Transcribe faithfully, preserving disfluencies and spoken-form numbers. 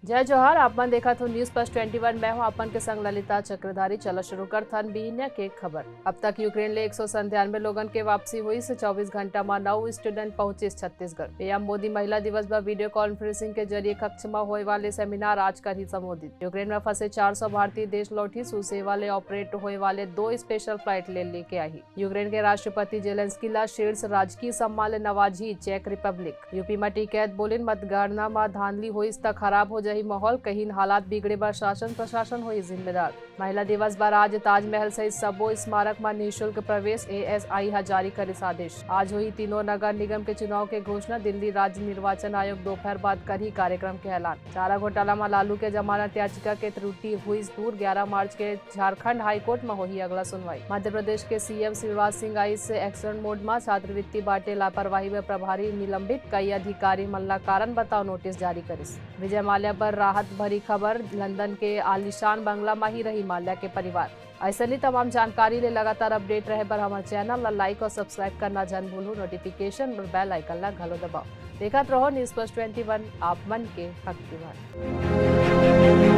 जय जोहार, आप मन देखत हो News Plus twenty one, मैं हूं आप मन के संग ललिता चक्रधारी। चला शुरू करथन बिहनिया के खबर। अब तक यूक्रेन ले एक सौ संतानवे लोगन के वापसी होइस, चौबीस घंटा म नौ student पहुंचिस छत्तीसगढ़। पीएम मोदी महिला दिवस बर video conferencing के जरिए कक्ष म होए वाले seminar आज करही संबोधित। यूक्रेन म फंसे चार सौ भारतीय देश लौटिस, सुसेवा ले operate होए वाले दो special flight ले लेके आही। यूक्रेन के राष्ट्रपति जेलेंस्की ला शीर्ष राजकीय सम्मान ले नवाजही चेक रिपब्लिक। यूपी म टिकैत बोलिन, मतगणना म धांधली होइस त खराब हो जाही माहौल, कहिन हालात बिगड़े बर शासन प्रशासन होही जिम्मेदार। महिला दिवस बर आज ताजमहल सहित सबो स्मारक म निशुल्क प्रवेश, एएसआई ह जारी करिस आदेश। आज होही तीनों नगर निगम के चुनाव के घोषणा, दिल्ली राज्य निर्वाचन आयोग दोपहर बाद करही कार्यक्रम के ऐलान। चारा घोटाला म लालू के जमानत याचिका के त्रुटि हुइस दूर, ग्यारह मार्च के झारखंड हाईकोर्ट म होही अगला सुनवाई। मध्य प्रदेश के सीएम शिवराज सिंह आइस action mode म, छात्रवृत्ति बांटे लापरवाही बर प्रभारी निलंबित, कई अधिकारी मन ला कारण बताओ नोटिस जारी करिस। विजय माल्या बर राहत भरी खबर, लंदन के आलीशान बंगला म ही रही माल्या के परिवार। अइसने तमाम जानकारी ले लगातार update रहे बर हमर channel ला like और subscribe करना झन भूलहू, notification बर bell icon ला घलो दबाओ। देखत रहो News Plus twenty one, आप मन के हक की बात।